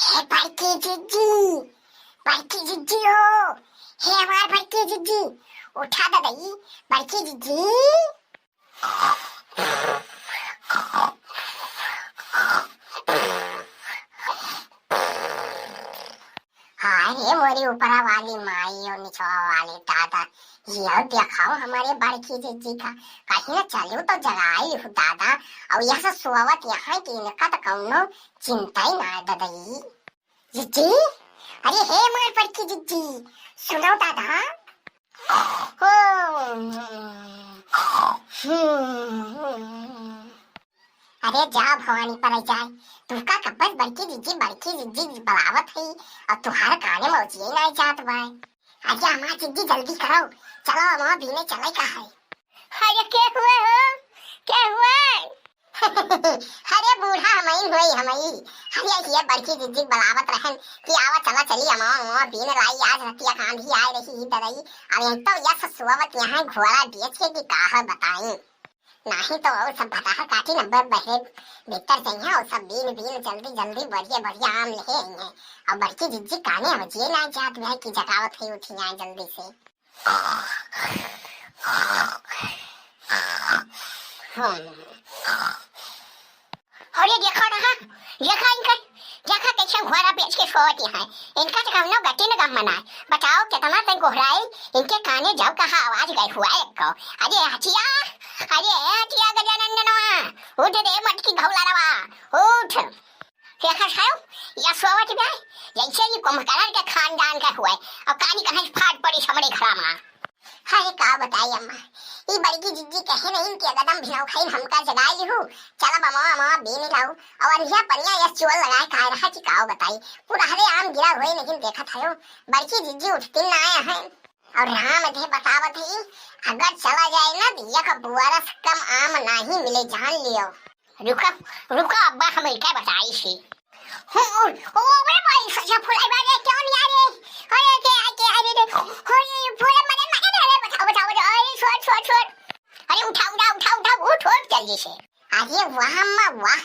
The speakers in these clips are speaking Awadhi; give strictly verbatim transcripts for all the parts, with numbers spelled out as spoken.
हे बड़की जिज्जी, बड़की जिज्जी हो, हे हमार बड़की जिज्जी, उठा ददई, बड़की जिज्जी। हाय रे मोरी ऊपरा वाली माई और निचवा वाली दादा, ये देखाओ हमारे बड़की जिज्जी का, कहीं ना चलू तो जगाई हूँ दादा। और यह सब सोवत यहाँ कि इनका तो कौनो चिंता ही ना है ददई। जिज्जी, अरे हे हमार बड़की जिज्जी, सुनो दादा। अरे जा भवानी पर जाए, तुमका कब्बस बड़की जिज्जी, बड़की जिज्जी बलावत है, और तुहार काने मौजिए ना जात बाय। अरे हमार जिज्जी जल्दी करो, चलो हमार बीने चले का है। अरे के हुए हो, के हुए? अरे बूढ़ा हमई हुई हमई। अरे ये बड़की जिज्जी बलावत रहन कि आवा चला चली अमावा अमावा बीन लाई, आज रतिया कांधी आए रही ही ददई। अब यही तो यस सोवत यहाँ घोड़ा बेच के कि का है बताई। नाही तो और सब भतार काटी नंबर बहरे भीतर से यहाँ और सब बीन बीन जल्दी जल्दी बढ़िया बढ़िया आम ले आई हैं। और बड़की जिज्जी काने अब जे ना जात वह की जगावत है उठी आए जल्दी से। अरे देखा रहा, देखा इनका, देखा कैसे घोड़ा बेच के सोवत है। इनका तो कौनो गति न गम मनाए। बताओ कितना तक गोहराई, इनके काने जब कहा आवाज गए हुआ एक को। अरे हटिया, अरे हटिया गजानंदनवा, उठ रे मटकी घौला रवा, उठ। देखा सायो, या सोवत बा, जैसे ये कुंभकर्ण के खानदान का हुआ है, और कानी कहाँ से फाट पड़ी हमरे घरा मा। अरे का बताई अम्मा, ई बड़की जिज्जी कहे नहीं कि एकदम भिनौखइन हमका जगाई लिहू, चला बमवा अमवा बीन लाऊ, और अंधिया पनिया यस चोर लगाए का रहा कि का बताई, पूरा हरे आम गिरा हुए लेकिन देखत हयो, बड़की जिज्जी उठती ना आया है। और राम दे बतावत ही, अगर चला जाए ना तो एक बुआरा से कम आम नाही मिले, जान लियो। रुका, रुका, अब्बा हम इनका बताई सी। हो, ओ, ओ, अरे भाई, सजा फुलाई बाजे, क्यों नहीं आ रहे? अरे, के, के, अरे रे, अरे, फुलाई मरे, मरे, अरे, बचाओ, बचाओ, बचाओ, अरे, छोड़, छोड़, छोड़। अरे, उठा, उठा, उठा, उठा, उठ, उठ, जल्दी से। अरे, वाह, अम्मा, वाह,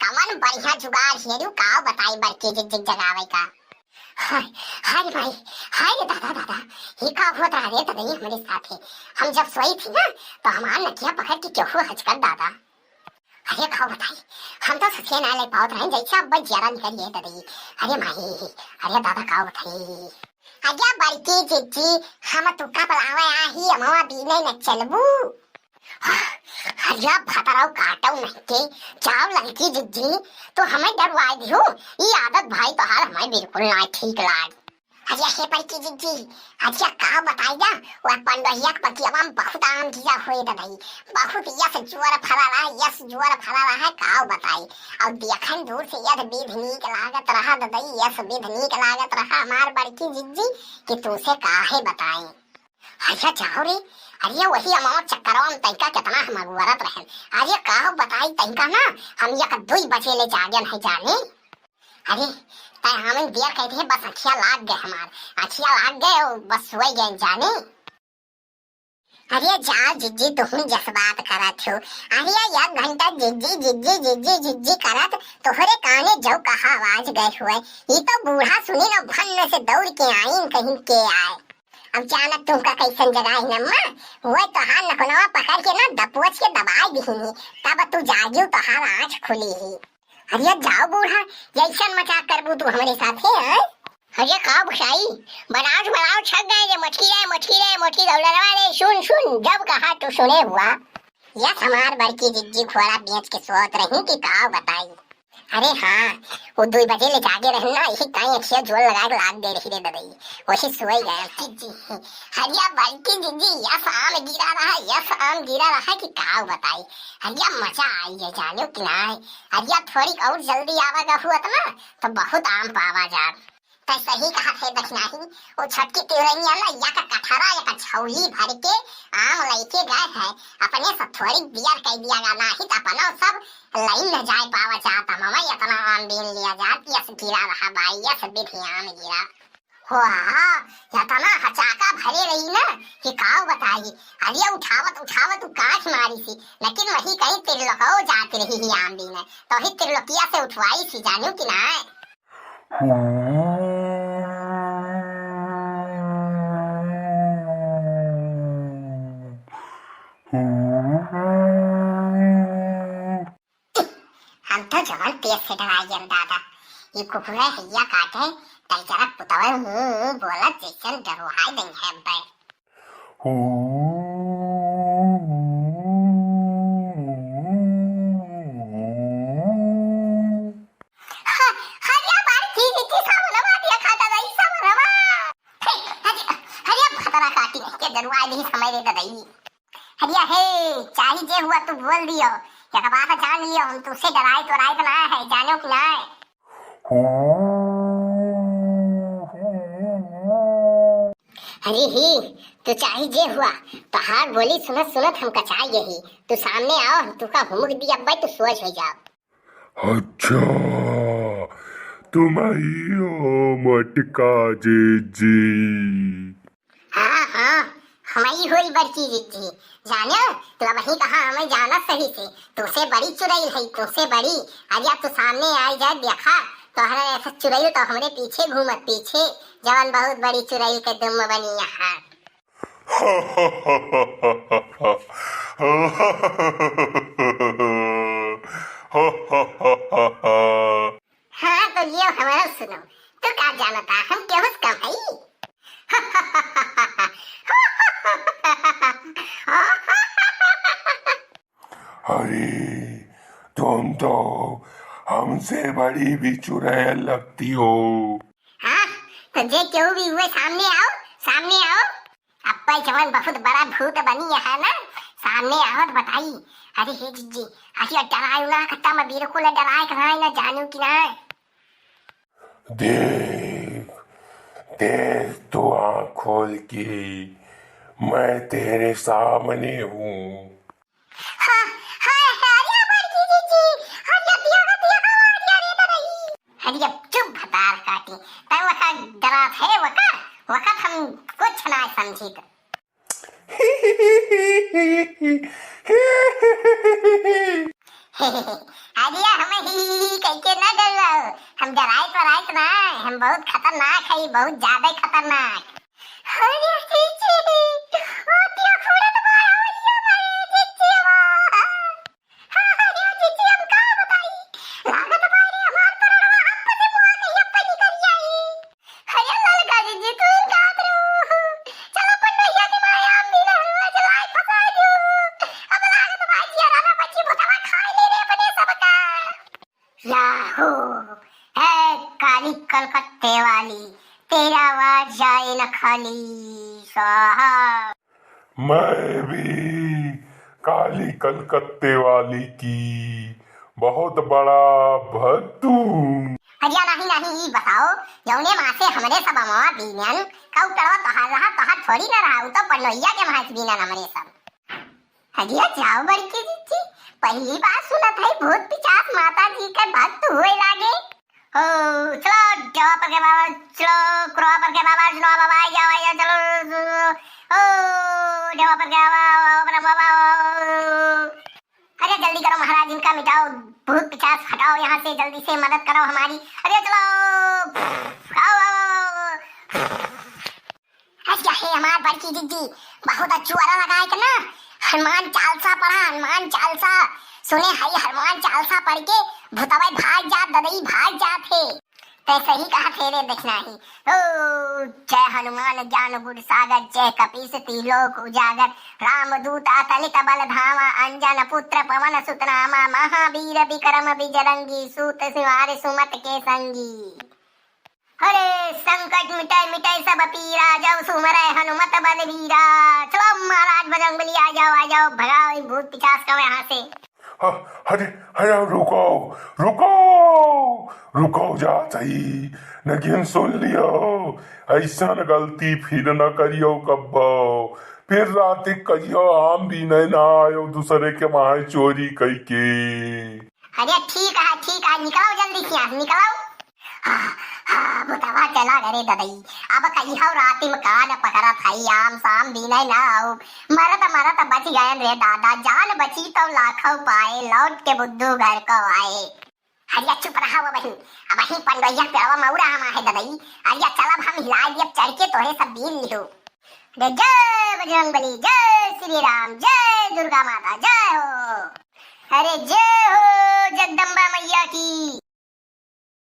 कमन बढ़िया जुगाड़ हेरू, का बताई बड़की जिज्जी जगावे का। हाय, हाय रे भाई, हाय रे दादा, दादा, ही का होत रहा रे ददई हमरे साथे। हम जब सोई थी ना, तो हमार नकिया पकड़ के केहू हचकत दादा। अरे का बताई, हम तो ससिया ना ले पावत रहे, जैसे अब जियारा निकल गए ददई। अरे माई, अरे दादा का बताई। अरे बड़की जिज्जी, हम तुका बुलावे आही, अमवा बीने न चलबू? अरे भतरऊ काटऊ नहीं के, जाओ लड़की जिज्जी, तो हमें डरवाई दियो। ई आदत भाई तोहार हमें बिल्कुल ना ठीक लाग। अरे हे बड़की जिज्जी, अरे का बताई ना, वह पंडोहिया के बगियावा में बहुत आम गिरा हुए ददई, बहुत यस जोर फरा रहा, यस जोर फरा रहा है, का बताई। और देखन दूर से यस विध नीक लागत रहा ददई, यस विध नीक लागत रहा हमार बड़की जिज्जी, कि तुमसे काहे बताई। अरे जाओ रे, अरे वही अमावा चक्करवा में तैका कितना हम अगुअरत रहन। अरे का बताई तैका ना, हम एक दुई बजे ले जागे नहीं जाने। अरे, तै हमें देर कहते हैं, बस अखिया लाग गए हमार, अखिया लाग गए और बस सोए गए जाने। अरे जा जिज्जी, तुम जस बात करत हो। अरे एक घंटा जिज्जी, जिज्जी, जिज्जी, जिज्जी करत, तोहरे काने जौ कहा आवाज गए हुए। ई तो बूढ़ा सुनी ना, भन्न से दौड़ के आइन कहीं के आए। अब जानत तुमका कैसन जगाई नम्मा, हुए तोहार नकुनवा पकड़ के ना दबोच के दबाई दिहिनी, तब तू जागियो तोहार आँख खुली ही। अरे जाओ बूढ़ा, जैसन मजाक करबू तू हमरे साथे, हैं? अरे का भुसाई, बनाओ बनाओ छक गए रे, मोटकी रे, मोटकी रे, मोटकी दौड़लवा रे, सुन सुन, जब कहा तू सुने हुआ। यस हमार बड़की जिज्जी घोड़ा बेच के सोत रही कि का बताई। अरे हाँ, वो दुई बजे ले जागे रहन ना, यही ताई अखिया जोर लगा के लाग दे रही रे ददई, वही सोए गए जिज्जी। अरे बड़की जिज्जी, यस आम गिरा रहा, यस आम गिरा रहा कि का बताई। अरे मजा आई है जाने कि ना। अरे थोड़ी और जल्दी आवा गा हुआ ना, तो बहुत आम पावा जात। तै सही कहा थे दखिनाही, वो छोटकी तिवरनिया ना या का कठरा या का झौली भर के आम लेके गए है, अपने से थोड़ी बियर कह दिया गा, नाही तो अपना सब लाइन न जाए पावा जात, हम इतना आम बीन लिया जात, यस गिरा रहा बाई, यस बिधि आम गिरा। हो हा, इतना हचाका भरे रही ना कि काव बताई। अरे उठावत उठावत उ कांच मारी सी, लेकिन वही कहीं त्रिलोकौ जात रही ही आम बीने, तो ही त्रिलोकिया से उठवाई सी, जानियो कि नाय। हम तो जवन तेज से डराई गए दादा, ये कुकुरे हैया काटे, तई जरा पुतवे मुंह बोलत जैसन डरवाई देंगे अब्बे। ह-, हरिया बार की रीति सामनवा दिया खाता रही सामनवा। हे, हरि-, हरिया भतरा काटी नहीं के डरवाई नहीं समय रे ददई। हरिया हे, चाही जे हुआ तू बोल दियो, एक बात जान लियो, हम तुमसे डराए तो राय ना है, जानो कि ना है। अरे ही, तू चाही जे हुआ, तहार बोली सुनत सुनत हम कचाई गई। तू सामने आओ, हम तुका हुमुक दी अब्बे, तू सोच हो जाओ। अच्छा, तुम आई हो मोटका जीजी। हाँ, हाँ, हमई होई बड़की जिज्जी। जानो, तू अबहीं कहा हमें जानत सही से। तुमसे बड़ी चुड़ैल है, तुमसे बड़ी। अरे अब तू सामने आई जाए, देखा, तोहरा ऐसा चुड़ैल तो हमरे पीछे घूमत पीछे, जवन बहुत बड़ी चुड़ैल के दुम बनी यहाँ। हाँ, तो ये हमारा सुनो, तू का जानता, हम केहू से कम हई? अरे, तुम तो हमसे बड़ी भी चुड़ैल लगती हो। हाँ, तो जे केहू भी हुए, सामने आओ, सामने आओ। अब्बे जवन बहुत बड़ा भूत बनी है ना, सामने आवत बताई। अरे हे जिज्जी, अरे डराए ना, खत्ता में बिल्कुल डराए कराए ना, जानू कि ना। देख, देख तो आँख खोल के, मैं तेरे सामने हूँ। हाँ, हाँ, अरे बड़की जिज्जी, अरे दिया, दिया, अरे डराई। अरे चुप भतार काटी, तब वका डरात है वका, वका हम कुछ ना समझी तो। अरे हम ही, ही, ही कह के ना डराओ, हम डराए तो रात ना, हम बहुत खतरनाक है, बहुत ज्यादा खतरनाक। अरे जीजी, ओ दिया फोड़त बा, ओ दिया मारे जीजी बा। अरे जीजी, हम का बताई, लागत बा रे हमार परानवा, हम पति मुआ के ये पनी कर जाई। अरे ललका जीजी, तू ही कहत रहू। चलो पटोहिया के माया, हम भी ना हुआ, चलाई फंसा दू। अब लागत बा जिया राना बच्ची भुतवा खाए ले रे अपने सबका। याहो, है काली कलकत्ते वाली, तेरा आवाज जाए न खाली, स्वाहा। मैं भी काली कलकत्ते वाली की बहुत बड़ा भक्त हूँ। अरे नहीं, नहीं, ई बताओ, जौने माँ से हमरे सब अमवा बीनन, कऊ कड़वा तोहार रहा, तोहार थोड़ी ना रहा, उ तो पटोहिया के माँ से बीनन हमरे सब। अरे जाओ बड़की जिज्जी, पहली बार सुनत है भूत पिचास माता जी के भक्त हुए लागे। ओ, चलो, देवा पर के बाबा, चलो, कुरवा पर के बाबा, सुनो बाबा, आ जाओ, आ जाओ, चलो, चलो, ओ, देवा पर के बाबा, ओ, पर बाबा, ओ। अरे जल्दी करो महाराज, इनका मिटाओ, भूत पिचास हटाओ यहाँ से, जल्दी से मदद करो हमारी। अरे चलो, आओ, आओ, आओ, आओ। अरे हे हमार बड़की जिज्जी, बहुत अच्छुअरा लगाए के ना, हनुमान चालीसा पढ़ा, हनुमान चालीसा। सुने हई हनुमान चालीसा पढ़ के भूतवा भाग जात, ददई भाग जात है। तै सही कहा थे रे दक्षिणाही। ओ, जय हनुमान ज्ञान गुण सागर, जय कपीस तिलोक उजागर, रामदूत अतलित बल धामा, अंजन पुत्र पवन सुत नामा, महावीर विक्रम बिजरंगी, सूत निवार सुमत के संगी। हरे संकट मिटै मिटै सब पीरा, जब सुमरै हनुमत बलबीरा। चलो महाराज बजरंगबली आ जाओ, आ जाओ, भगाओ ई भूत पिचास का यहाँ से। ह-, अरे, अरे, रुको, रुको, रुको जा सही, नगिन सुन लियो, ऐसन गलती फिर न करियो कब्बो, फिर रात कहियो आम बीने ना आयो दूसरे के वहाँ चोरी कई के। अरे ठीक है, ठीक है, निकलो जल्दी से यहाँ से, निकलो। हाँ, हाँ, भूतवा चला गए रे ददई। अब कहियो राति में कान पकड़त हई, आम साम दीने ना आउब। मरत मरत बच गयन रे दादा, जान बची तो लाखों पाए, लौट के बुद्धू घर को आए। अरिया चुप रहा वो बहिन, अबहीं पंडोइया पेड़वा मऊरा हम आहे ददई। अरिया चलब हम हिलाए दियब चढ़ के, तोहे सब बीन लिहो। रे जय बजरंग बली, जय श्री राम, जय दुर्गा माता, जय हो। अरे जय हो जगदम्बा मैया की।